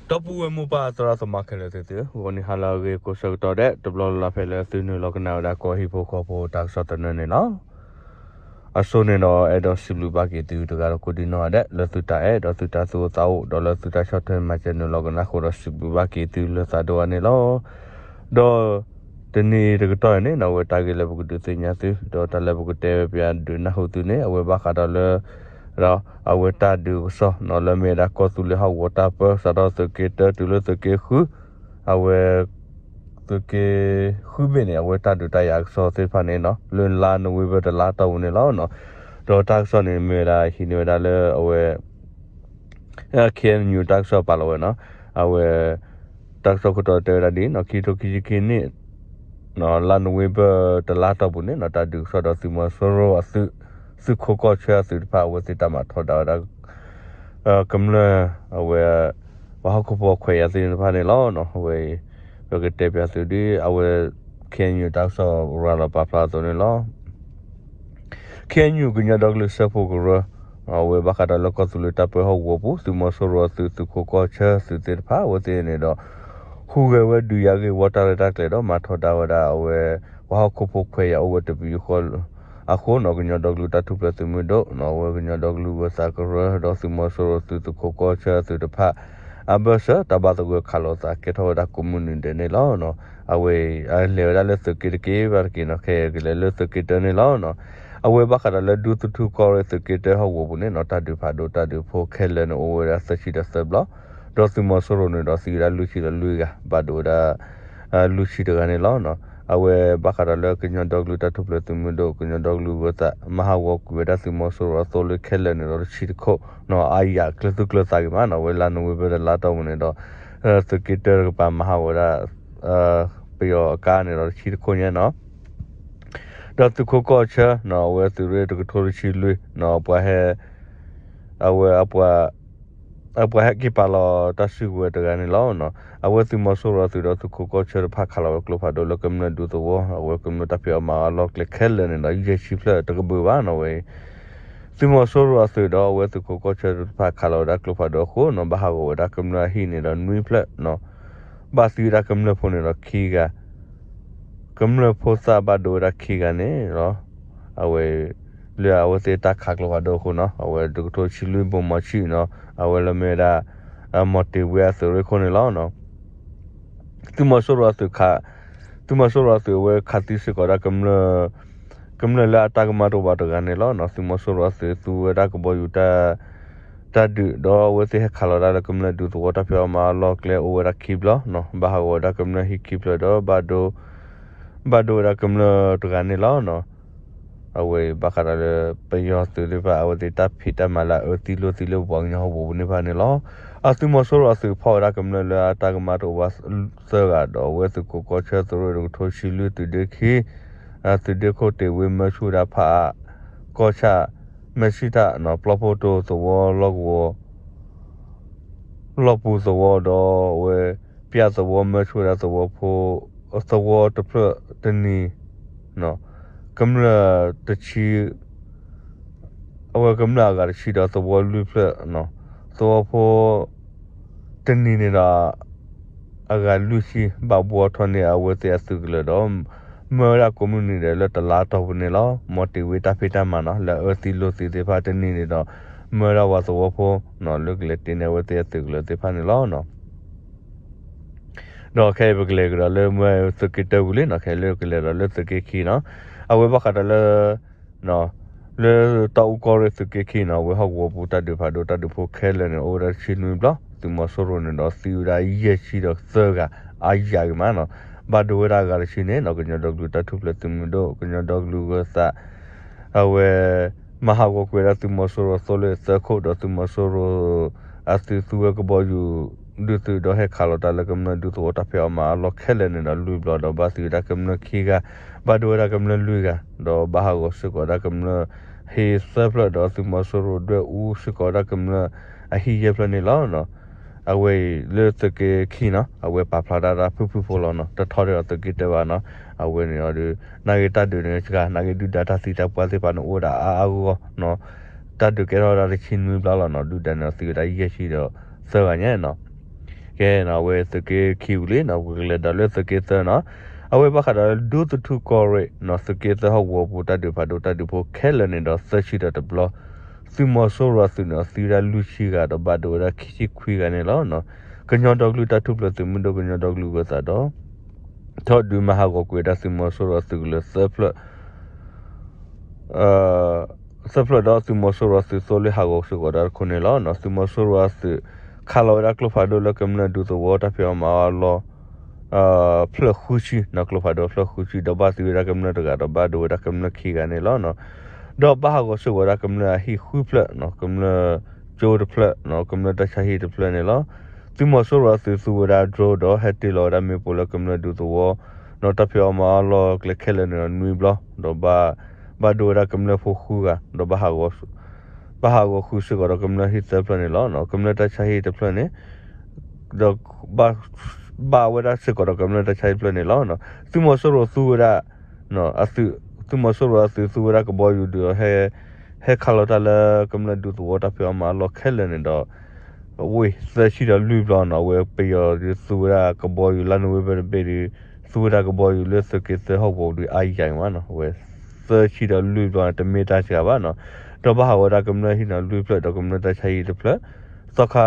ဒီပုၢ်ဝဲၢ်မိၢ်ပၢ်သရၣ်သမါခဲလၢာ်သ့ၣ်သု, ဂီၤနံၤဟါလၢအဂ့ၤကိးဆၢကတီၢ်ဒဲး တဘျီလၢ်လၢ်ဖဲလၢသုနုာ်လီၤကနၣ်ဝဲဒၣ်ကီၢ်ဟံၣ်ဖိဃီဖိတၢ်ကစီၣ်သနၢၣ်န့ၣ်လီၤ. အဆိန့ၣ်ဒီး အဲၣ်ဒိးစံးဘျုးဘၣ်က့ၤသုတဂၤဒီးကိးဒံနီၢ်ဂၤဒဲး လၢသုတၢ်အဲၣ်ဒီးသုတၢ်သူၣ်အိၣ်သးအိၣ် ဒီးလၢသုတၢ်ဆီၣ်ထွဲမၤစၢၤနုာ်လီၤကနၣ်အဃိဒီး စံးဘျုးဘၣ်က့ၤသုလၢသးဒိၣ်အါန့ၣ်လီၤ. ဒီး တနံၤအံၤတကတီၢ်အံၤန့ၣ် အဝဲတၢ်ဂ့ၢ်လၢပကဒုးသ့ၣ်ညါသု ဒီးတၢ်လၢပကတဲဝဲပယၤဒုးနၢ်ဟူသုန့ၣ် အဝဲဘၣ်ဃးဒီးလၢ အဝဲတၢ်ဒုးကစီၣ်နီၤ လၢမ့ၢ်ဝဲဒၣ်ကီၢ်သူလ့ၤဟီၣ်ကဝီၤတၢ်ပၢ စးထီၣ်သုးက့တၢတုၤလၢသုးက့ဃု အဝဲ သုးက့ဃုဘ့ၣ်န့ၣ် အဝဲတၢ်ဒုးတၢ်ယၤကစီၣ်သ့ၣ်တဖၣ်န့ၣ်နီၤ လၢလါနိၣ်ဝ့ဘၢၣ်တလါတီၢ်ပူၤန့ၣ်လီၤ. ဒီးတၢ်ကစီၣ်န့ၣ်မ့ၢ်ဝဲဒၣ်ဟံးန့ၢ်ဝဲဒၣ်လၢအဝဲ KNU တၢ်ကစီၣ်ပာ်လီၤဝဲနီၤ အဝဲ တၢ်ကစီၣ်ခိၣ်တီတဲဝဲဒၣ်ဒ်နီၤ ခံကထိခံဆံခံနံၣ် လါနိၣ်ဝ့ဘၢၣ်တလါတီၢ်ပူၤန့ၣ်နီၤ တၢ်ဒုးကစီၣ်ဒီးသုးမီၤစိရိၤအသုး သုးခိးကီၢ်ဆၢအသုးတဖၣ် အဝဲသ့ၣ်တၢ်မၤထီဒါဝဲဒၣ် ကမျၢၢ်အဝဲ ပှၤဟီၣ်ခိၣ်ဖိခွဲးယာ်သ့ၣ်တဖၣ်န့ၣ်လီၤ. အဝဲအံၤ ပကတဲပၠးသုဒ်အဝဲ KNU တၢ်ကစီၣ်ရၤလီၤပာ်ဖျါအသိးန့ၣ်လီၤ. KNU ကညီဒီကလုာ်စၢဖှိၣ်ကရၢ အဝဲဘၣ်ဃးဒီးလၢကီၢ်သူလ့ၤတၢ်ပၢဟီၣ်ကဝီၤပူၤ သုးမီၤစိရိၤအသုး သုးခိးကီၢ်ဆၢသုးသ့ၣ်တဖၣ် အဝဲသ့ၣ်န့ၣ်ဒီး ဟူးဂဲၤဝဲဒုးယၤဂ့ၢ်ဝီတၢ်ရဲၣ်တၢ်ကျဲၤဒီး မၤထီဒါဝဲဒၣ်အဝဲ ပှၤဟီၣ်ခိၣ်ဖိခွဲးယာ်အိၣ်ဝဲတပယူာ်ဃီ အဃိနီၤ ကညီဒီကလုာ်တၢ်ထူၣ်ဖျဲးသုးမုၢ်ဒိၣ် အဝဲကညီဒီကလုာ်ဂၢၤသးကရၢ ဒီးသုးမီၤစိရိၤသုး သုးခိးကီၢ်ဆၢသုးတဖၣ် အဘၢၣ်စၢၤ တၢ်ဘၣ်သဂၢၢ်ခးလိာ်သးကဲထီၣ်ဝဲဒၣ်ကိးမုၢ်နံၤဒဲးန့ၣ်လီၤ. အဝဲအံၤ အလဲၤဝဲဒၣ်လၢသုးက့တက့ၢ်ဘၣ်တက့ၢ်နီၤ ခဲအံၤကလဲၤလၢသုးက့တၢန့ၣ်လီၤ. အဝဲဘၣ်ဃးဒီးလၢဒူသထူၣ်ကီၢ်ရ့ၣ်သုးက့တၢဟီၣ်ကဝီၤပူၤန့ၣ်နီၤ တၢ်ဒုးဖးဒိၣ်တၢ်ဒုးဖိခဲလၢာ်န့ၣ် အိၣ်ဝဲဒၣ်သၢဆံဒီးသၢဘျီ ဒီးသုးမီၤစိရိၤန့ၣ်ဒီးသံဝဲဒၣ်လွံၢ်ဆံဒီးလွံၢ်ဂၤ ဘၣ်ဒိဝဲဒၣ် လွံၢ်ဆံတဂၤန့ၣ်လီၤ. အဝဲဘၣ်ဃးဒီးလၢကညီဒီကလုာ်တၢ်ထူၣ်ဖျဲးသုးမုၢ်ဒိၣ် ကညီဒီကလုာ်ဂၢၤသး မၤဟးဂီၤကွံာ်ဝဲဒၣ်သုးမီၤစိရိၤအသိလ့ၣ်ခဲလၢာ်န့ၣ်ဒီးတဆံတခိၣ်နီၤ အါယၤကျၢၤသူကျၢၤသးဂ့ၤမးနီၤ အဝဲလါနိၣ်ဝ့ဘၢၣ်တလါတီၢ်ပူၤန့ၣ်ဒီး သုးက့တၢတကပၤမၤဟးဂီၤဝဲဒၣ် ပယီၤအကါန့ၣ်ဒီးတဆံတခိၣ်ညါနီၤ ဒီးသုးခိးကီၢ်ဆၢနီၤ အဝဲသုးရ့ၣ်တကထိတဆံလွံၢ်နီၤ ပှၤဟဲ အဝဲ အပှၤဟဲက့ၤပာ်လီၤတၢ်စုကဝဲၤတဂၤန့ၣ်လီၤ. အဝဲသုးမီၤစိရိၤအသုးဒီးသုးခိးကီၢ်ဆၢတဖၣ်ခးလီၤဝဲကျိဖးဒိၣ်လၢကမျၢၢ်ဒူသဝီ အဝဲကမျၢၢ်တၢ်ဖံးအီၣ်မၤအီၣ်အလီၢ်ကျဲခဲလၢာ်န့ၣ်ဒီး ယဲၢ်ဆံဖျၢၣ်တကဘုးဘၣ်နီၤဝဲ သုးမီၤစိရိၤအသုးဒီးအဝဲသုးခိးကီၢ်ဆၢတဖၣ်ခးလီၤဝဲဒၣ်ကျိဖးဒိၣ်အဃိနီၤ ဘၣ်ဟးဂီၤဝဲဒၣ်ကမျၢၢ်အဟံၣ်န့ၣ်ဒီးနွံဖျၢၣ်နီၤ ဘၣ်သံဝဲဒၣ်ကမျၢၢ်ဖိန့ၣ်ဒီးခံဂၤ ကမျၢၢ်ဖိသၣ်ဘၣ်ဒိဝဲဒၣ်ခံဂၤန့ၣ်လီၤ. အဝဲ လၢအဝဲသ့ၣ်တၢ်ခးကျိဖးဒိၣ်အဃိနီၤ အဝဲတကထိဆံလွံၢ်ဘိၣ်မီၤဆံၣ်နီၤ အဝဲလၢမ့ၢ်ဝဲဒၣ် မီၤတ့ၤဝ့အသုးရ့ၣ်ခိၣ်န့ၣ်လီၤ. သုးမီၤစိရိၤအသုးခး သုးမီၤစိရိၤအသုးအဝဲခးသံစ့ၢ်ကီးဒၣ်ကမျၢၢ် ကမျၢၢ်လၢအတၢ်ကမၣ်တအိၣ်ဘၣ်တဂၤန့ၣ်လီၤ. သုးမီၤစိရိၤအသုးသူဝဲဒၣ်ကဘီယူၤ တၢ်ဒုး ဒီးအဝဲသ့ၣ်ဟဲခးလီၤဒၣ်လၢကမျၢၢ်ဒူသဝီတၢ်ဖံးအီၣ်မၤအီၣ်အလီၢ်ကျဲအိၣ်ဝဲဒၣ်ခံဘျီနီၤ ဘၣ်ဟးဂီၤဝဲဒၣ်ကမျၢၢ်ဟံၣ်ခံဖျၢၣ်ဒီး ဘၣ်ဒိဝဲဒၣ်ကမျၢၢ်တဂၤန့ၣ်လီၤ. အဝဲဘၣ်ဃးဒီးလၢ ပယီၤသုးသ့ၣ်တဖၣ် အဝဲသ့ၣ်တၢ်ဖံးတၢ်မၤလၢအအၢသံလိာ်သံလၢပပှၤကညီဟီၣ်ကဝီၤပူၤန့ၣ်တဖၣ်န့ၣ်လီၤ. အသုးမီၤစိရိၤအသုးဖီၣ်ဝဲဒၣ်ကမျၢၢ်လၢအတၢ်ကမၣ်တအိၣ်ဘၣ်သၢဂၤ ဒီးအဝဲသုးခိးကီၢ်ဆၢသုးရ့ၣ်တကထိဆံလွံၢ်သုးဒ့ခံ သုးဒ့ခိၣ်တ့ၢ်ဝ့မၢဆူၣ်ဝဲဒၣ်ဖးအါ ကီၢ်ဆၣ် မဲၣ်ဆံၣ်တၢ်နီၤ ပျီဖိတိၤသဝီလီၢ်ကဝီၤ လီၢ်ပူၤသဝီဒီးအဝဲ ပျၢ်သဝီမၢဆူၣ်ဝဲဒၣ်သဝီဖိ သဝီတဖျၢၣ်တနံၤ ကမျၢၢ်တဆံ အဝဲကမျၢၢ်အဂၤတဆံဒီးသဝီလွံၢ်ဖျၢၣ် သဝီဖိ တနံၤန့ၣ်ဒီး အဂၤလွံၢ်ဆံ ဘၣ်ဘှီထီၣ်န့ၢ်အဝဲသ့ၣ်အသုးကလၢၤဒီး မၢဝဲဒၣ်ကိးမုၢ်နံၤဒဲးလၢတလါတီၢ်ပူၤန့ၣ်လီၤ. မီၤတ့ၤဝ့တၢ်ဖံးတၢ်မၤနီၤ လၢအအၢသံလိာ်သံသ့ၣ်တဖၣ်တနံၤန့ၣ်ဒီး မၢဝဲဒၣ်ပှၤသဝီဖိနီၤ လၢကလဲၤတ့န့ၢ်အဝဲသ့ၣ်အသုးကလၢၤသ့ၣ်တဖၣ်န့ၣ်လီၤ. ဒီးခဲအံၤပကလဲၤကဒီးလၢမ့ၢ်သုးက့တၢပူၤလံနီၤ ခဲအံၤလၢကလဲၤဒီးလၢသုးက့ခံနီၤ အဝဲဘၣ်ဃးဒီးလၢ လၢတၢ်အူကီၢ်ရ့ၣ်သုးက့ခံနီၤ အဝဲဟီၣ်ကဝီၤပူၤတၢ်ဒုးဖးဒိၣ်တၢ်ဒုးဖိခဲလၢာ်န့ၣ် အိၣ်ဝဲဒၣ်တဆံနွံဘျီ သုးမီၤစိရိၤန့ၣ်ဒီးသံဝဲဒၣ်ယဲၢ်ဆံဒီးသၢဂၤ အါယၤဂ့ၤမးနီၤ ဘၣ်ဒိဝဲဒၣ်အဂၤတဆံန့ၣ်နီၤ ကညီဒီကလုာ်တၢ်ထူၣ်ဖျဲးသုးမုၢ်ဒိၣ် ကညီဒီကလုာ်ဂၢၤသး အဝဲ မၤဟးဂီၤကွံာ်ဝဲဒၣ်သုးမီၤစိရိၤသိလ့ၣ်သၢခိၣ်ဒီးသုးမီၤစိရိၤ အသုးသူဝဲကဘီယူၤ ဒုးသုးဒီးဟဲခးလီၤတၢ်လၢကမျၢၢ်ဒူသဝီတၢ်ဖံးအီၣ်မၤအီၣ်အလီၢ်ခဲလၢာ်န့ၣ်ဒီးလွံၢ်ဘျီဒီးဘၣ်သံဝဲဒၣ်ကမျၢၢ်ခံဂၤ ဘၣ်ဒိဝဲဒၣ်ကမျၢၢ်လွံၢ်ဂၤ ဒီးဘၣ်ဟးဂီၤစ့ၢ်ကီးဒၣ်ကမျၢၢ်ဟ့သၢဖျၢၣ်ဒီးသုးမီၤစိရိၤဒွဲၣ်အူစ့ၢ်ကီးဒၣ်ကမျၢၢ်အဟံၣ်ယဲၢ်ဖျၢၣ်န့ၣ်လီၤ. အဝဲအံၤလၢသုးက့ခံနီၤ အဝဲပာ်ဖျါဒၣ်တၢ်ဖုၣ်ဖုၣ်ဖိလီၤနီၤ တထီၣ်ဒံးဒီးသုးက့တၢဘၣ်နီၤ အဝဲန့ၣ်အီၤဒီး နာ်က့တၢ်ဒုးန့ၣ်စှၤ နာ်က့ဒုၣ်ဒါတၢ်သံတၢ်ပှၢ်သ့ၣ်တဖၣ်န့ၣ်အိၣ်ဝဲဒၣ်အါအါဂီၢ်ဂီၢ်နီၤ တၢ်ဒုးကဲထီၣ်ဝဲဒၣ်တဆံနွံဘျီလီၤနီၤ ဒုၣ်ဒါန့ၣ်အီၤသံဝဲဒၣ်ယဲၢ်ဆံဒီးသၢဂၤညါနီၤ ကဲနီၤ အဝဲသုးက့ခံဝံၤလံနီၤ ပကလဲၤဒီးလၢသုးက့သၢနီၤ, အဝဲဘၣ်ဃးဒီးလၢဒူသထူကီၢ်ရ့ၣ်နီၤ သုးက့သၢဟီၣ်ကဝီၤပူၤ တၢ်ဒုးဖးဒိၣ်တၢ်ဒုးဖိခဲလၢာ်န့ၣ်ဒီး သၢဆံဒီးတဘျီ သုးမီၤစိရိၤအသုးန့ၣ် သံဝဲဒၣ်လွံၢ်ဆံဂၤ ဒီးဘၣ်ဒိဝဲဒၣ်ခံဆံခွံဂၤန့ၣ်လီၤ. ကညီဒီကလုာ်တၢ်ထူၣ်ဖျဲးသုးမုၢ်ဒိၣ် ကညီဒီကလုာ်ဂၢၤသးဒီး ထီၣ်ဒုးမၤဟးဂီၤကွံာ်ဝဲဒၣ်သုးမီၤစိရိၤအသုးကလၢၤသၢဖျၢၣ် သၢဖျၢၣ်ဒီးသုးမီၤစိရိၤအသုးသိလ့ၣ်ဟးဂီၤစ့ၢ်ကီးတၢ်တခိၣ်န့ၣ်လီၤ. သုးမီၤစိရိၤအသုး ခးလီၤဝဲဒၣ်ကျိဖးဒိၣ်လၢကမျၢၢ်ဒူသဝီတၢ်ဖံးအီၣ်မၤအီၣ်အလီၢ် ဖျၢၣ်ဃုဆံနီၤ ကျိဖးဒိၣ်ဖျၢၣ်ဃုဆံ ဒီးဘၣ်သံဝဲဒၣ်ကမျၢၢ်တဂၤ ဒီးဘၣ်ဒိဝဲဒၣ်ကမျၢၢ်ခံဂၤန့ၣ်လီၤ. ဒီးဘၣ်ဟးဂီၤစ့ၢ်ကီးဝဲဒၣ်ကမျၢၢ်အဟံၣ်ဃုဖျၢၣ်နီၤ ကမျၢၢ်ကၠိတဖျၢၣ်နီၤ ကမျၢၢ်တၢ်ဆါဟံၣ်တဖျၢၣ်န့ၣ်လီၤ. သုးမီၤစိရိၤအသုးသူဝဲဒၣ် drone ဒီးဟဲတ့ၢ်လီၤဝဲဒၣ်မ့ၣ်ပိၢ်လၢကမျၢၢ်ဒူသဝီနီၤ တၢ်ဖံးအီၣ်မၤအီၣ်အလီၢ်အကျဲခဲလၢာ်န့ၣ်ဒီးနွံဘျီ ဒီး ဘၣ်ဒိဝဲဒၣ်ကမျၢၢ်ဖိဃုဂၤ ဒီး ဘၣ်ဟးဂီၤဃုာ်စ့ၢ်ကီးဒီးကမျၢၢ်ဟံၣ်သၢဖျၢၣ်န့ၣ်လီၤ. ကမျၢၢ်တၢ်ဆါဟံၣ်တဖျၢၣ်န့ၣ် ဒီး ဘၣ်ဝဲဒၣ်စ့ၢ်ကီးဒီးကမျၢၢ်တၢ်ဆါဟံၣ်တဖျၢၣ်န့ၣ်လီၤ. သုးမီၤစိရိၤသူဝဲဒၣ် အသုး သုးမီၤစိရိၤအသုးသူဝဲဒၣ်ကဘီယူၤဒီး ဟဲခးလီၤတၢ်လၢကမျၢၢ်ဒူသဝီတၢ်ဖံးအီၣ်မၤအီၣ်အလီၢ်ခဲလၢာ်န့ၣ်ဒီး ဝ့ၢ်သၢဆံဒီးလွံၢ်ဘျီနီၤ အဝဲပယီၤဒုးသူဝဲဒၣ်ကဘီယူၤလၢနိၣ်ဝ့ဘၢၣ်တဘ့ၣ်ဒီး သူဝဲဒၣ်ကဘီယူၤလၢသုးက့သၢဟီၣ်ကဝီၤပူၤဒီးအါယံာ်မးနီၤ အဝဲသၢဆံဒီးလွံၢ်ဘျီန့ၣ် တမ့ၢ်တၢ်စှၤဘၣ်နီၤ ဒီးဘၣ်ဟးဂီၤဝဲဒၣ်ကမျၢၢ်ဟံၣ်န့ၣ်လွံၢ်ဖျၢၣ် ဒီးကမျၢၢ်တၢ်ဆါဟံၣ်တဖျၢၣ် သီခါ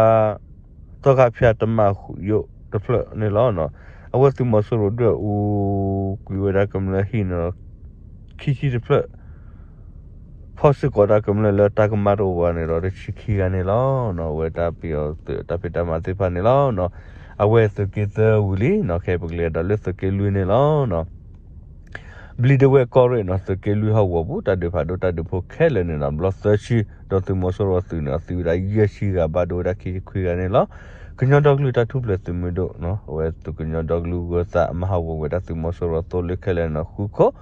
သီခါဖၠၣ်တမၣ်ယိးတဖျၢၣ်န့ၣ်လီၤ. အဝဲသုးမီၤစိရိၤဒွဲၣ်အူကွံာ်ဝဲဒၣ်ကမျၢၢ်ဟံၣ်န့ၣ်ဒီး ခံဆံတဖျၢၣ် ဖီၣ်စ့ၢ်ကီးတၢ်ကမျၢၢ်လၢတၢ်ကမၣ်တအိၣ်ဘၣ်န့ၣ်ဒီး တဆံခံဂၤန့ၣ်လီၤ. အဝဲတၢ်ပယီၤသုးတၢ်ဖံးတၢ်မၤသ့ၣ်တဖၣ်န့ၣ်လီၤ. အဝဲသုးက့သၢဝံၤလံနီၤ ခဲအံၤပကလဲၤဒီးလၢသုးက့လွံၢ်န့ၣ်လီၤ. ဘျံးဒဝဲၢ်ကီၢ်ရ့ၣ်နီၤ သုးက့လွံၢ်ဟီၣ်ကဝီၤပူၤ တၢ်ဒုးဖးဒိၣ်တၢ်ဒုးဖိခဲလၢာ်န့ၣ်နီၤ ဘျီသၢဆံ ဒီးသုးမီၤစိရိၤအသုးန့ၣ် သံဝဲဒၣ်ယဲၢ်ဆံဂၤ ဘၣ်ဒိဝဲဒၣ်ခံဆံခွံဂၤန့ၣ်လီၤ. ကညီဒီကလုာ်တၢ်ထူၣ်ဖျဲးသုးမုၢ်ဒိၣ်နီၤ အဝဲသုးကညီဒီကလုာ်ဂၢၤသး မၤဟးဂီၤဝဲဒၣ်သုးမီၤစိရိၤသိလ့ၣ်ခဲလၢာ်န့ၣ်ဃုခိၣ်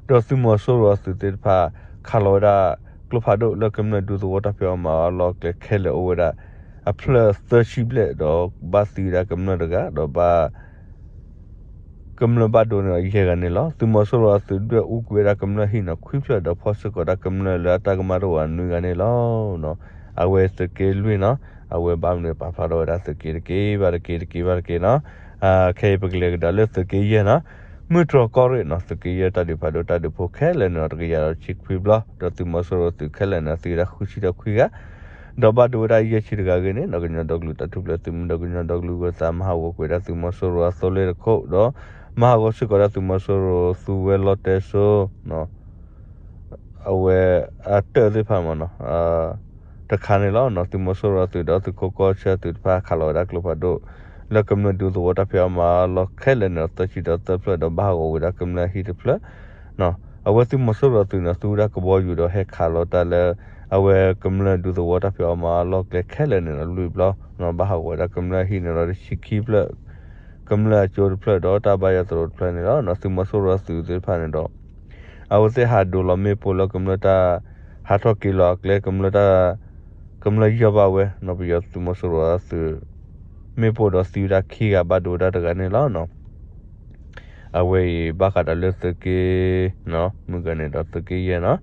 ဒီးသုးမီၤစိရိၤအသုးသ့ၣ်တဖၣ် ခးလီၤဝဲဒၣ် ကျိဖးဒိၣ်လၢကမျၢၢ်ဒူသဝီတၢ်ဖံးအီၣ်မၤအီၣ်အလီၢ်အကျဲခဲလၢာ်အိၣ်ဝဲဒၣ် အဖျၢၣ်သၢဆံဘျဲၣ် ဒီးဘၣ်သံဝဲဒၣ်ကမျၢၢ်တဂၤ ဒီးဘၣ် ကမျၢၢ်ဘၣ်ဒိန့ၣ်ယဲၢ်ဂၤန့ၣ်လီၤ. သုးမီၤစိရိၤအသုးဒွဲၣ်အူကွံာ်ဝဲဒၣ်ကမျၢၢ်ဟံၣ်န့ၣ်ခွံဖျၢၣ် ဒီးဖီၣ်စ့ၢ်ကီးတၢ်ကမျၢၢ်လၢအတၢ်ကမၣ်တအိၣ်ဘၣ်နွံဂၤန့ၣ်လီၤ. အဝဲသုးက့လွံၢ်နီၤ အဝဲဘၣ်မနုၤပာ်ဖျါထီၣ်ဝဲဒၣ်သုးက့တက့ၢ်ဘၣ်တက့ၢ် တက့ၢ်ဘၣ်တက့ၢ်နီၤ. ခဲအံၤပကလဲၤကဒီးလၢသုးက့ယဲၢ်နီၤ မုၢ်တြီၤကီၢ်ရ့ၣ်နီၤ သုးက့ယဲၢ်တၢ်ဒုးဖးဒိၣ်တၢ်ဒုးဖိခဲလၢာ်န့ၣ်ဒီး တကယၤဒီးဆံခွံဘျီ ဒီးသုးမီၤစိရိၤသုးခဲလၢာ်န့ၣ်သံဝဲဒၣ်ဃုဆံဒီးခွံဂၤ ဒီးဘၣ်ဒိဝဲဒၣ်ယဲၢ်ဆံတဂၤအဂ့ၢ်န့ၣ်နီၤ ကညီဒီကလုာ်တၢ်ထူၣ်ဖျဲးသုးမုၢ်ဒိၣ် ကညီဒီကလုာ်ဂၢၤသး မၤဟးဂီၤကွံာ်ဝဲဒၣ်သုးမီၤစိရိၤအသိလ့ၣ်တခိၣ်ဒီး မၤဟးဂီၤစ့ၢ်ကီးဝဲဒၣ်သုးမီၤစိရိၤသူဝဲလီတဲစိ အဝဲအတၢၢ်သ့ၣ်တဖၣ်မ့ၢ်နီၤ တခါန့ၣ်လီၤ. သုးမီၤစိရိၤအသုးဒီးသုးခိးကီၢ်ဆၢသုးတဖၣ် ခးလီၤဝဲဒၣ်ကျိဖးဒိၣ် လၢကမျၢၢ်ဒူသဝီတၢ်ဖံးအီၣ်မၤအီၣ်အလီၢ်ခဲလၢာ်န့ၣ်ဒီး သၢဆံဒီးသၢဖျၢၣ် ဒီးဘၣ်ဟးဂီၤဝဲဒၣ်ကမျၢၢ်အဟံၣ်တဖျၢၣ် အဝဲသုးမီၤစိရိၤအသုးန့ၣ် သူဝဲဒၣ်ကဘီယူၤဒီးဟဲခးလီၤတၢ်လၢ အဝဲကမျၢၢ်ဒူသဝီတၢ်ဖံးအီၣ်မၤအီၣ်အလီၢ်ကျဲခဲလၢာ်န့ၣ်ဒီးလွံၢ်ဘျီ ဘၣ်ဟးဂီၤဝဲဒၣ်ကမျၢၢ်အဟံၣ်န့ၣ်ဒီးတဆံခံဖျၢၣ် ကမျၢၢ်အကၠိတဖျၢၣ်ဒီးတၢ်ဘါယွၤသရိာ်တဖျၢၣ်န့ၣ်လီၤ. သုးမီၤစိရိၤအသုးသ့ၣ်တဖၣ်န့ၣ်ဒီး အဝဲသ့ၣ်ဟးဒိးလီၤမ့ၣ်ပိၢ်လၢကမျၢၢ်တၢ် ဟးထီၣ်က့ၤလီၤအကျဲ ကမျၢၢ်တၢ် ကမျၢၢ်ယီၢ်ဘၣ်ဝဲနီၤ ပယီၤသုးမီၤစိရိၤအသုး မ့ၣ်ပိၢ်ဒီးသံဝဲဒၣ်ခံဂၤ ဘၣ်ဒိဝဲဒၣ်တဂၤန့ၣ်လီၤ. အဝဲအံၤဘၣ်ဃးဒီးလၢသုးက့ မုၢ်ဂၤန့ၣ်ဒီးသုးက့ယဲၢ်နီၤ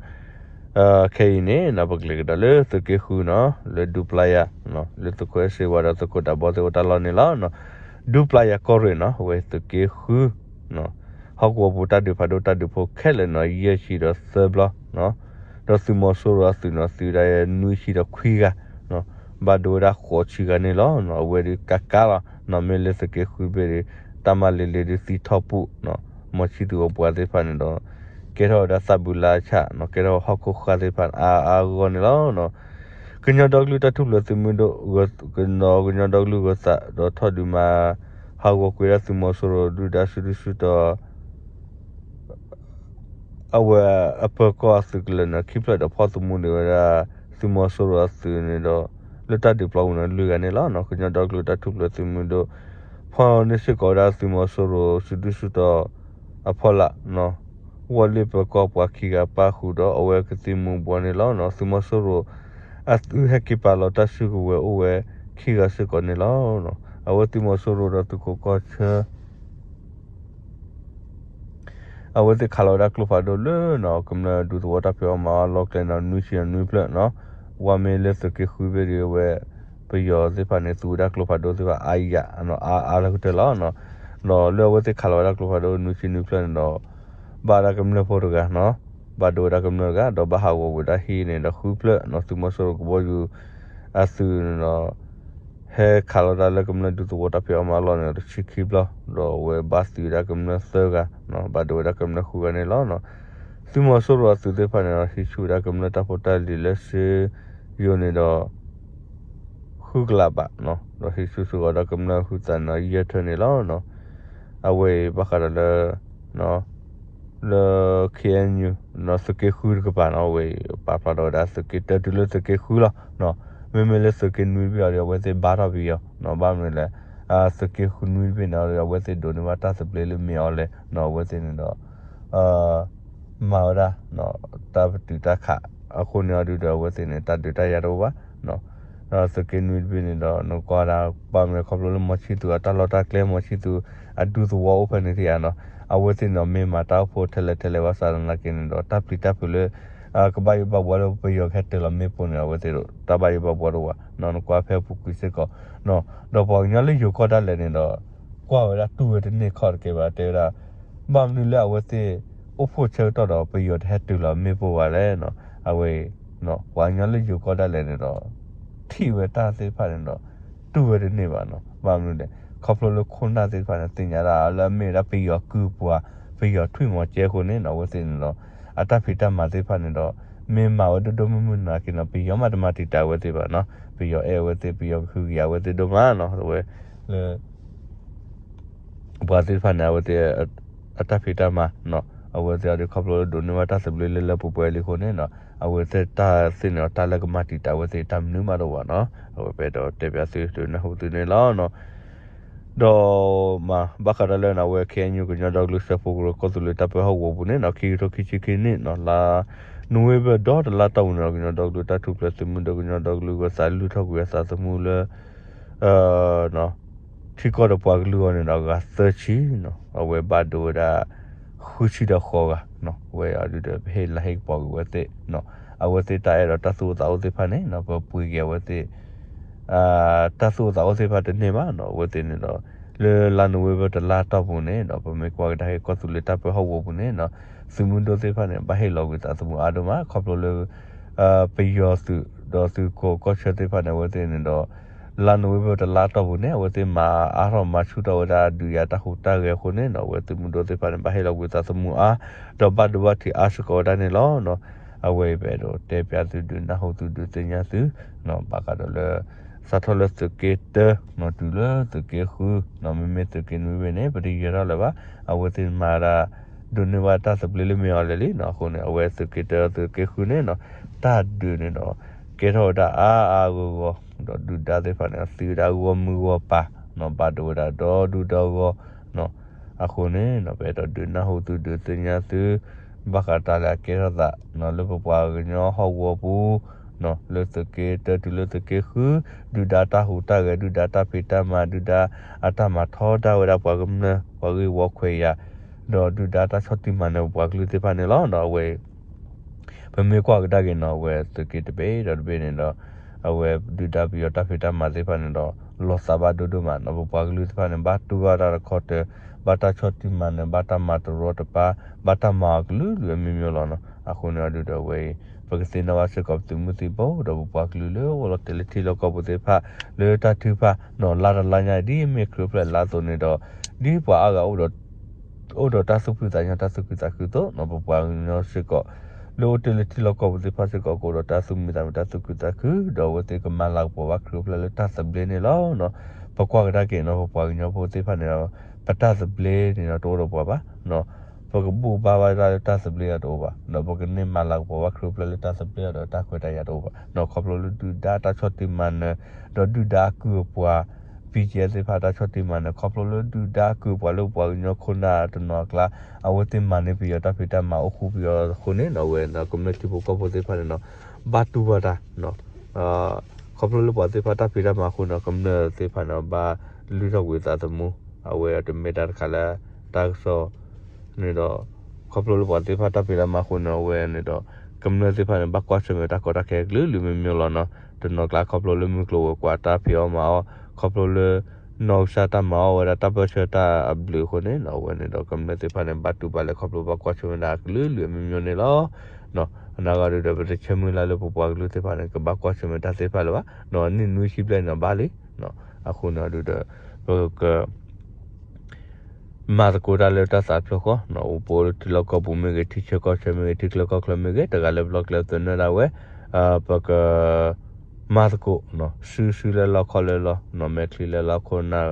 ခဲအံၤန့ၣ်နီၤ ပကလဲၤကဒီးလၢသုးက့ဃုနီၤ လၢဒူပျၢ်ယၤ လၢသုးခိၣ်အဲၣ်စ့ဝါဒီးသုးခိၣ်ဒးဘီသ့ၣ်အိၣ်တၢ်လီၢ်န့ၣ်လီၤ. ဒူပျၢ်ယၤကီၢ်ရ့ၣ်နီၤ အဝဲသုးက့ဃု ဟီၣ်ကဝီၤပူၤတၢ်ဒုးဖးဒိၣ်တၢ်ဒုးဖိခဲလၢာ်နီၤ ယဲၢ်ဆံဒီးသၢဘျီ ဒီးသုးမီၤစိရိၤအသုးနီၤ သံဝဲဒၣ်နွံဆံဒီးခွံဂၤ ဘၣ်ဒိဝဲဒၣ်ဃိးဆံဂၤန့ၣ်လီၤ. အဝဲဒုးကးကးလီၤနီၤ မ့ၢ်လၢသုးက့ဃုဘ့ၣ်ဒုး တၢ်မၤလ့လ့ဒုးသံထီၣ်ပူၣ် မီၤဆံသူးအပှၤသ့ၣ်တဖၣ်န့ၣ်ဒီး ကဲထီၣ်ဝဲဒၣ်သးဘုလါဆၣ်နီၤ ကဲထီၣ်ဟီၣ်ခိၣ်ဃၢ်သ့ၣ်တဖၣ်အါအါဂီၢ်ဂီၢ်န့ၣ်လီၤ. ကညီဒီကလုာ်တၢ်ထူၣ်ဖျဲးသုးမုၢ်ဒိၣ် ကညီဒီကလုာ်ဂၢၤသး ဒီးထီၣ်ဒုးမၤ ဟးဂီၤကွံာ်ဝဲဒၣ်သုးမီၤစိရိၤဒုၣ်ဒါစုဒုၣ်စုတီၤ အဝဲအပၢၤကီၢ်အသုးကလၢၤန့ၣ် ခံဖျၢၣ်ဒီးဖီၣ်သမူန့ၢ်ဝဲဒၣ် သုးမီၤစိရိၤအသုးန့ၣ်ဒီး လၢတၢ်ဒုးပျီပူၤန့ၣ် လွံၢ်ဂၤန့ၣ်လီၤ. ကညီဒီကလုာ်တၢ်ထူၣ်ဖျဲးသုးမုၢ်ဒိၣ် ဖီၣ်န့ၢ်စ့ၢ်ကီးဝဲဒၣ်သုးမီၤစိရိၤစုဒုၣ်စုတီၤအဖီလာ် ဝီၢ်လ့ၣ်ပၢၤကီၢ်ပှၤခံဂၤပၣ်ဃုာ်ဒီးအဝဲကသံၣ်မူၤဘှီးန့ၣ်လီၤ. သုးမီၤစိရိၤအသုးဟဲက့ၤပာ်လီၤတၢ်စုကဝဲၤအိၣ်ဝဲခံဂၤစ့ၢ်ကီးန့ၣ်လီၤ. အဝဲသုးမီၤစိရိၤဒီးသုးခိးကီၢ်ဆၢ အဝဲသ့ၣ်ခးလီၤဝဲဒၣ်ကျိဖးဒိၣ်လၢနီၤ ကမျၢၢ်ဒူသဝီတၢ်ဖံးအီၣ်မၤအီၣ်အလီၢ်ကျဲန့ၣ် နွံဆံနွံဖျၢၣ်နီၤ, ဝဲမ့ၢ်လၢသုးက့ဃုဘ့ၣ်ဒီးဝဲ ပယီၤသ့ၣ်တဖၣ်န့ၣ် သူဝဲဒၣ်ကျိဖးဒိၣ်သ့ၣ်တဖၣ်အါယၤ အါအါလၢကတၢၢ်လီၤ. ဒီးလၢအဝဲသ့ၣ်ခးလီၤဝဲဒၣ်ကျိဖးဒိၣ်နွံဆံနွံဖျၢၣ်န့ၣ်ဒီး ဘၣ်ဝဲဒၣ်ကမျၢၢ်ဖိတဂၤနီၤ, ဘၣ်ဒိဝဲဒၣ်ကမျၢၢ်တဂၤ ဒီးဘၣ်ဟးဂီၤကွံာ်ဝဲဒၣ်ဟံၣ်န့ၣ်ဒီးဃုဖျၢၣ်နီၤ, သုးမီၤစိရိၤကဘီယူၤအသုးန့ၣ်ဒီး ဟဲခးလီၤတၢ်လၢကမျၢၢ်ဒူသဝီတၢ်ဖံးအီၣ်မၤအီၣ်လီၢ်န့ၣ်ဒီးတဆံခံဘျီ, ဒီးအဝဲဘၣ်သံဝဲဒၣ်ကမျၢၢ်သၢဂၤ, ဘၣ်ဒိဝဲဒၣ်ကမျၢၢ်ဃုဂၤန့ၣ်လီၤ. သုးမီၤစိရိၤအသုးသ့ၣ်တဖၣ်န့ၣ်ဒီး ဟံးဆူၣ်ဝဲဒၣ်ကမျၢၢ်တၢ်ဖိတၢ်လံၤလၢစ့ယိၤန့ၣ်ဒီး ဃုကလးဘး, ဒီးဟံးဆူၣ်စ့ၢ်ကီးဒီးကမျၢၢ်ဟုသးန့ၣ်ဒီးယဲၢ်ထၢၣ်န့ၣ်လီၤ. အဝဲအံၤဘၣ်ဃးဒီးလၢ လၢ ခ့ၣ်အဲၣ်ယူၣ် သုးက့ဃုတကပၤနီၤ, အဝဲအံၤပာ်ဖျါထီၣ်ဝဲဒၣ်သုးက့တၢတုၤလၢသုးက့ဃုလီၤ. မ့မ့ၢ်လၢသုးက့နွံတဘ့ၣ်အံၤဒီး အဝဲသ့ၣ်ဘါထီၣ်ပယီၤ, ဘၣ်မနုၤလဲၣ်, သုးက့ဃုနွံတဘ့ၣ်န့ၣ်ဒီး အဝဲသ့ၣ်ဒိးန့ၢ်ဘၣ်တၢ်သဘျ့လၢမ့ၢ်အီၤလဲၣ်, အဝဲသ့ၣ်န့ၣ်ဒီး မၤဝဲဒၣ် တၢ်ပတုာ်တၢ်ခးအဃိန့ၣ်အီၤဒုဒီး အဝဲသ့ၣ်န့ၣ် တၢ်ဒုးတၢ်ယၤတအိၣ်ဘၣ်. သုးက့နွံတဘ့ၣ်န့ၣ်ဒီး နကွၢ်ဒၣ် ဘၣ်မနုၤလဲၣ် ခီဖျိလၢမီၤဆံသူးအတၢ်လီၢ်တၢ်ကျဲ မီၤဆံသူးအဒူသဝီအိၣ်ဖဲန့ၣ်ထံၣ်ဧါနီၤ, အဝဲသ့ၣ်န့ၣ်ဒီး မ့ၢ်မၤတၢ်အိၣ်ဖှိၣ်ထဲလဲၣ်ထဲလဲၣ်ဘၣ်ဆၣ်သနာ်က့န့ၣ်ဒီး တၢ်ပျံၤတၢ်ဖုးလၢ ကဘၣ်ယိၣ်ဘၣ်ဘှီလၢပယီၤကဟဲတၢၤလီၤမ့ၣ်ပိၢ်န့ၣ် အဝဲသ့ၣ်တၢ်ဘၣ်ယိၣ်ဘၣ်ဘှီတအိၣ်ဘၣ်နီၤ, နကွၢ်ဖဲအပူၤကွံာ်စ့ၢ်ကီး ဒီးပှၤကညီလၢယိၤကီၢ်ဒၣ်လဲာ်န့ၣ်ဒီး ကွၢ်ဝဲဒၣ်တူၢ်ဝဲတန့ၢ်ခီၣ်တက့ၢ်ဘၣ် တဲဝဲဒၣ် ဘၣ်မနုၤလၢအဝဲသ့ၣ် အိၣ်ဖှိၣ်ဆၢကတီၢ်ဒီး ပယီၤတဟဲတၢၤလီၤမ့ၣ်ပိၢ်ဘၣ်လဲၣ်နီၤ, အဝဲ ပှၤကညီလၢယိၤကီၢ်ဒၣ်လဲာ်န့ၣ်ဒီး ထံၣ်ဝဲတၢ်သ့ၣ်တဖၣ်န့ၣ်ဒီး တူၢ်ဝဲတန့ၢ်ဘၣ်နီၤ, ဘၣ်မနုၤလဲၣ် ခီဖျိလၢခိၣ်နၢ်သ့ၣ်တဖၣ်န့ၣ် သ့ၣ်ညါဒၣ်လၢအမ့ၢ်ဝဲဒၣ်ပယီၤကုၢ်ပှၤ ပယီၤထွံၣ်မီၤကဲအဃိန့ၣ်နီၤ အဝဲသ့ၣ်န့ၣ်ဒီး အတၢ်ဖံးတၢ်မၤသ့ၣ်တဖၣ်န့ၣ်ဒီး မ့ၢ်မၤဝဲဒိၣ်ဒိၣ်မုၢ်မုၢ်နာ်က့နီၤ ပယီၤမးတမၤတံာ်တာ်အဝဲသ့ၣ်ဘၣ်နီၤ, ပယီၤအဲၣ်အဝဲသ့ၣ် ပယီၤကဟုကယာ်အဝဲသ့ၣ်ဒိၣ်မးနီၤ, အဝဲ လၢ ပှၤသ့ၣ်တဖၣ်န့ၣ် အဝဲသ့ၣ် အတၢ်ဖံးတၢ်မၤနီၤ, အဝဲသ့ၣ်အီၤဒုးခီဖျိလၢဒိးန့ၢ်ဘၣ်တၢ်သဘျ့လၢလၢပှဲၤပှဲၤလံအဃိန့ၣ်နီၤ အဝဲသ့ၣ်တၢ်သ့ၣ်န့ၣ်ဒီး တၢ်လၢကမၤတံာ်တာ်အဝဲသ့ၣ်တၢ်မနုၤမးတအိၣ်ဘၣ်နီၤ, အဝဲပအဲၣ်ဒိးတဲပၠးသုဒုးနၢ်ဟူသုန့ၣ်လီၤ. ဒီးမၤဘၣ်ဃးဒီးလၢနဝဲ ခ့ၣ်အဲၣ်ယူၣ် ကညီဒီကလုာ်စၢဖှိၣ်ကရၢ ကီၢ်သူလ့ၤတၢ်ပၢဟီၣ်ကဝီၤပူၤန့ၣ်နီၤ ခံကထိခံဆံခံနံၣ်နီၤ လါနိၣ်ဝ့ဘၢၣ်ဒီတလါတီၢ်ပူၤန့ၣ်ဒီး ကညီဒီကလုာ်တၢ်ထူၣ်ဖျဲးသုးမုၢ်ဒိၣ် ကညီဒီကလုာ်ဂၢၤသး လုၢ်ထီၣ်ကွံာ်အသးသမူလၢ ထံကီၢ်ဒီးပှၤကလုာ်အဂီၢ်န့ၣ်ဒီး အဂၤသၢဆံနီၤ အဝဲဘၣ်ဒိဝဲဒၣ် ဃုဆံဒီးဃိးဂၤနီၤ အဝဲအံၤဒုးဒီး ပဟ့ၣ်လၤဟ့ၣ်ကပီၤက့ၤအဝဲသ့ၣ်နီၤ အဝဲသ့ၣ်တၢ်အဲၣ်ဒိးတၢ်သူၣ်အိၣ်သးအိၣ်သ့ၣ်တဖၣ်န့ၣ်နီၤ ပပှ့ၤက့ၤအဝဲသ့ၣ် တၢ်သူၣ်အိၣ်သးအိၣ်သ့ၣ်တဖၣ်တန့ၢ်ဘၣ်နီၤ အဝဲသ့ၣ်န့ၣ်ဒီး လၢလါနိၣ်ဝ့ဘၢၣ်တလါတီၢ်ပူၤန့ၣ်နီၤ ပမ့ၢ်ကွၢ်ကဒါက့ၤကီၢ်သူလ့ၤတၢ်ပၢဟီၣ်ကဝီၤပူၤန့ၣ်နီၤ သုးမုၢ်ဒိၣ်သ့ၣ်တဖၣ်န့ၣ် ဘၣ်ဟ့ၣ်လီၤကွံာ်သးသမူအါဒိၣ်မး ခီဖျိလၢ ပယီၤသုးဒီးသုးခိးကီၢ်ဆၢသ့ၣ်တဖၣ်န့ၣ် အဝဲသ့ၣ်န့ၣ်ဒီး လါနိၣ်ဝ့ဘၢၣ်တလါတီၢ်ပူၤန့ၣ် အဝဲသ့ၣ်မၤအါထီၣ်မၤဆူၣ်ထီၣ်ဝဲဒၣ်ဒုးယၤတၢ်ဟူးတၢ်ဂဲၤအဃိန့ၣ်နီၤ အဝဲသုးမုၢ်ဒိၣ်သ့ၣ်တဖၣ်န့ၣ် ဘၣ်ဟ့ၣ်လီၤကွံာ်သးသမူအါ ဒီးဘၣ်ဒိဘၣ်ထံးအါစ့ၢ်ကီးဝဲဒၣ်န့ၣ်လီၤ. အဝဲအံၤပအဲၣ်ဒိးတဲပၠးသုဒုးနၢ်ဟူသုဒုးသ့ၣ်ညါသု ဘၣ်ဃးဒီးလၢ စးထီၣ်လၢသုးက့တၢနီၤ တုၤလၢသုးက့ဃုနီၤ မ့မ့ၢ်သုးက့နွံဘ့ၣ်န့ၣ် ပတယၢၤထီၣ်လၢၤဘၣ် အဝဲသ့ၣ်မၤဒၣ် ဒိးန့ၢ်ဘၣ်တၢ်သဘျ့လၢမ့ၢ်အီၤလဲၣ်လံနီၤ အဃိန့ၣ် အဝဲသုးက့တၢသုးက့ဃုန့ၣ်နီၤ တၢ်ဒုးန့ၣ်ဒီး ကဲထီၣ်ဝဲဒၣ်အါအါဂီၢ်ဂီၢ် ဒီးဒုၣ်ဒါသ့ၣ်တဖၣ်န့ၣ် သံဝဲဒၣ်ဂီၢ်မုၢ်ဂီၢ်ပၤနီၤ ဘၣ်ဒိဝဲဒၣ်ဒီဒူၣ်ဒီဂီၢ်နီၤ အဃိန့ၣ်နီၤ ပအဲၣ်ဒိးဒုးနၢ်ဟူသုဒုးသ့ၣ်ညါသု ဘၣ်ဃးတၢ်လၢအကဲထီၣ်သးနီၤ လၢပပှၤကညီဟီၣ်ကဝီၤပူၤနီၤ လၢသုးက့တၢတုၤလၢသုးက့ဃု ဒုၣ်ဒါတၢ်ဟူးတၢ်ဂဲၤ ဒုၣ်ဒါတၢ်ဖံးတၢ်မၤ ဒုၣ်ဒါအတၢ်မၤထီဒါဝဲဒၣ်ပှၤကမျၢၢ် ပှၤဂ့ၢ်ဝီခွဲးယာ် ဒီးဒုၣ်ဒါတၢ်ဆီၣ်တံၢ်မၤနၢၤပပှၤကလုာ်သ့ၣ်တဖၣ်န့ၣ်လီၤ. အဝဲ ပမ့ၢ်ကွၢ်ကဒါက့ၤနီၤ အဝဲသုးက့တဘ့ၣ်ဒီးတဘ့ၣ်န့ၣ်ဒီး အဝဲဒုၣ်ဒါပယီၤတၢ်ဖံးတၢ်မၤသ့ၣ်တဖၣ်န့ၣ်ဒီး လီၤသးဘၣ်ဒိဒိၣ်မးနီၤ ပပှၤကလုာ်သ့ၣ်တဖၣ်န့ၣ် ဘၣ်တူၢ်ဘၣ်တၢ်တခီတၢၤ ဘၣ်တၢ်ဆီၣ်တံၢ်မၤနၢၤ ဘၣ်တၢ်မၤတရီတပါ ဘၣ်တၢ်မၤအီၤကလုာ်ကလုာ်အမျိုးမျိုးလီၤနီၤ. အဃိန့ၣ်အီၤဒုးဒီးအဝဲအံၤ ပကသ့ၣ်နီၣ်ဘၣ်စ့ၢ်ကီးပသုးမုၢ်သံၣ်ဘိ ဒီးပပှၤကလုာ်လၢအိၣ်လီၤတဲာ်လၢထံလီၢ်ကီၢ်ပူၤသ့ၣ်တဖၣ် လၢတၢ်ထုကဖၣ်နီၤ လါတလါညါအံၤ ဒ်အမ့ၢ်ခရံာ်အိၣ်ဖျဲၣ်လါအသိးန့ၣ်ဒီး ဒ်ပှၤအါဂၤ အိၣ်ဒီးတၢ်သူၣ်ဖှံသးညီ တၢ်သူၣ်ခုသးခုသိးနီၤ ပပှၤကညီစ့ၢ်ကီး လၢအိၣ်တ့ၢ်လၢထံလီၢ်ကီၢ်ပူၤသ့ၣ်တဖၣ်စ့ၢ်ကီး ကအိၣ်ဒီးတၢ်သူၣ်မံသးမုာ် တၢ်သူၣ်ခုသးခု ဒီးအဝဲသ့ၣ်ကမၤလၤကပီၤဘၣ်ခရံာ်အိၣ်ဖျဲၣ်လၢတၢ်သဘျ့န့ၣ်လီၤ. ပကွၢ်ကဒါက့ၤနီၤ ပပှၤကညီဖိသ့ၣ်တဖၣ်န့ၣ်ဒီး ပတၢ်သဘျ့န့ၣ်ဒီးတအိၣ်ဒီးပှၤဘၣ် ပကဘူၣ်ဘါဝဲဒၣ်လၢတၢ်သဘျ့အီၤတအိၣ်ဘၣ် ဒီးပကန့ၢ်မၤလၤကပီၤဘၣ်ခရံာ်အိၣ်ဖျဲၣ်လၢတၢ်သဘျ့အီၤဒီးတၢ်ခွဲးတၢ်ယာ်တအိၣ်ဘၣ် ဒီးခီဖျိလၢဒုၣ်ဒါတၢ်ဆီၣ်တံၢ်မၤနၢၤ ဒီးဒုၣ်ဒါအကုၢ်အပှၤ ပံကဲသ့ၣ်တဖၣ်တၢ်ဆီၣ်တံၢ်မၤနၢၤ ခီဖျိလၢဒုၣ်ဒါအကုၢ်အပှၤလၢပပှၤကညီခိၣ်နၢ်တနီၤအကျါ အဝဲသ့ၣ်မၤန့ၢ်ပယီၤတၢ်ဖံးတၢ်မၤအိၣ်ဃူပယီၤအဃိန့ၣ် အဝဲကမျၢၢ်ထံဖိကီၢ်ဖိသ့ၣ်တဖၣ်န့ၣ်ဒီး ဘၣ်တူၢ်ဘၣ်တၢ် ခီဖျိလၢပှၤသ့ၣ်တဖၣ်တၢ်ဖံးတၢ်မၤအဃိန့ၣ် ကမျၢၢ်သ့ၣ်တဖၣ်န့ၣ် ဘၣ်လုၢ်ထီၣ်ကွံာ်သးသမူ အဝဲတမ့ၢ်တၢ်တခါလၢ တၢ်ကစီၣ်န့ၣ်ဒီး ခီဖျိလၢပှၤသ့ၣ်တဖၣ်တၢ်ဖံးတၢ်မၤအဃိန့ၣ် အဝဲန့ၣ်ဒီး ကမျၢၢ်သ့ၣ်တဖၣ်န့ၣ် ဘၣ်ကွၢ်ဆၢၣ်မဲာ်တၢ်ကီတၢ်ခဲကလုာ်ကလုာ်မ့ၢ်မ့ၢ်လီၤနီၤ တနီၤကျါခီဖျိလၢမုၢ်ကျိၤဝဲၤကွာ်တၢ်ဖံးအီၣ်မၤအီၣ် ခီဖျိလၢ နီၢ်ကစၢ်တၢ်မၤအီၣ်ဝဲဒၣ်တၢ်ပၢဆှၢတၢ်အဘျုးအဃိန့ၣ် အဝဲန့ၣ်ဒီးကမျၢၢ်သ့ၣ်တဖၣ်န့ၣ် ဘၣ်တူၢ်ဘၣ်လဲၤခီဖျိဘၣ်ကွၢ်ဆၢၣ်မဲာ်ဒၣ်အကလုာ်လုာ်အမျိုးမျိုးန့ၣ်လီၤ. အနာ်ဂ့ၤဒုးဒီး ပတဆၢမုၢ်လၢ်လၢပပှၤကလုာ်သ့ၣ်တဖၣ်န့ၣ် ကဘၣ်ကွၢ်ဆၢၣ်မဲာ်တၢ်သ့ၣ်တဖၣ်လၢၤဘၣ်, နံၣ်နွံဆံဘျဲၣ်န့ၣ်ဘၣ်လံ. အဃိန့ၣ်ဒုးဒီး ပက မၤသကိးတၢ်လၢတၢ်သးဖျၢၣ်ဃီ, အိၣ်ပိာ်ထံလီၢ်ကီၢ်ပူၤမ့ၢ်ဂ့ၤ, ထံဆၢကီၢ်ဆၢမ့ၢ်ဂ့ၤ, ထံချၢကီၢ်ချၢမ့ၢ်ဂ့ၤ, တဂၤလၢ်လၢ်ကျဲသနၢၣ်ဒၣ်ဝဲ, ပက မၤသကိး, စုစုလၢလီၢ်ခီၣ်လၢလီၢ်, မဲာ်ချံလၢလီၢ်ခိၣ်နၢ်,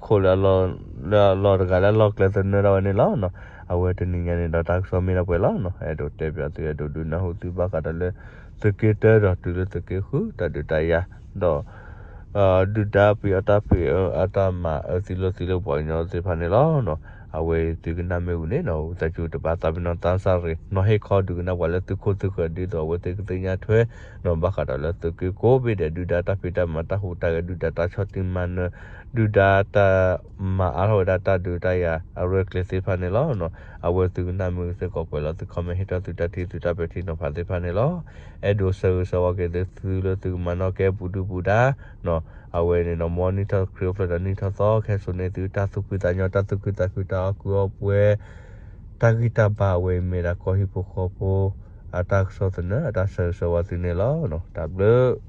ခိၣ်လၢလီၢ်, လၢလီၢ်တဂၤလၢ်လၢ်ကျဲသနၢၣ်ဒၣ်ဝဲန့ၣ်လီၤ. အဝဲတနံၤညါန့ၣ်ဒီး တၢ်ကစီၣ်မ့ၢ်ဒၣ်ပှဲၤလီၤ. အဲၣ်ဒိးတဲပၠးသု အဲၣ်ဒိးဒုးနၢ်ဟူသုဘၣ်ဃးဒီးလၢ သုးက့တၢဒီးတုၤလၢသုးက့ဃု တၢ်ဒုးတၢ်ယၤ, ဒီး ဒုၣ်ဒါပယီၤတၢ်ဖံးအီၣ်အတၢ်မၤအၢသံလိာ်သံလၢပှၤကညီသ့ၣ်တဖၣ်န့ၣ်လီၤ. အဝဲအံၤသုကနၣ်မ့ၢ်ဝံၤန့ၣ် ဝံသးစူၤတဘၣ်သးပ့ၤနီၣ်သးစၢ်ရ့ၣ် နီၤဟ့ၣ်ခီဒုးကနၣ်ပှၤလၢသုခိၣ်သုဃၢၤ ဒ်သိးအဝဲသ့ၣ်ကသ့ၣ်ညါထွဲ ဘၣ်ဃးဒီးလၢသုးက့ကိးဘ့ၣ်ဒဲး ဒုၣ်ဒါတၢ်ဖံးတၢ်မၤ တၢ်ဟူးတၢ်ဂဲၤ ဒုၣ်ဒါတၢ်ဆီၣ်တံၢ်မၤနၢၤ ဒုၣ်ဒါတၢ်မၤအါထီၣ်ဝဲဒၣ်တၢ်ဒုးတၢ်ယၤအရဲၣ်ကျဲၤသ့ၣ်တဖၣ်န့ၣ်လီၤ. အဝဲသုကနၣ်မ့ၢ်ဂ့ၤစ့ၢ်ကီးပှဲၤလီၤ သု comment ဟ့ၣ်ထီၣ်သုတၢ်ထံၣ်သုတၢ်ပဲာ်ထံနီၤဖးသ့ၣ်တဖၣ်န့ၣ်လီၤ. အဲၣ်ဒိးဆၢဂ့ၤဆၢဝါက့ၤသုလၢသုကမၤနီၣ်ကဲပူၤဒုၣ်ပူၤဒါ အဝဲန့ၣ်ဒီး မ်နံၣ်ထီၣ်ခရံာ်အိၣ်ဖျဲၣ်ဒီးနံၣ်ထီၣ်သီ ကဟဲစိာ်န့ၢ်သုတၢ်သူၣ်ဖှံသးညီ တၢ်သူၣ်ခုသးခု တၢ်အီၣ်ကုၢ်အီၣ်ပှဲၤ တၢ်ဂံၢ်တၢ်ဘါ အဝဲအံၤမ့ၢ်ဒၣ်ကီၢ်ဟံၣ်ဖိဃီဖိ အတၢ်ကစီၣ်သနၢၣ် အတၢ်ဆၢဂ့ၤဆၢဝါသုန့ၣ်လီၤ. တၢ်ဘျုး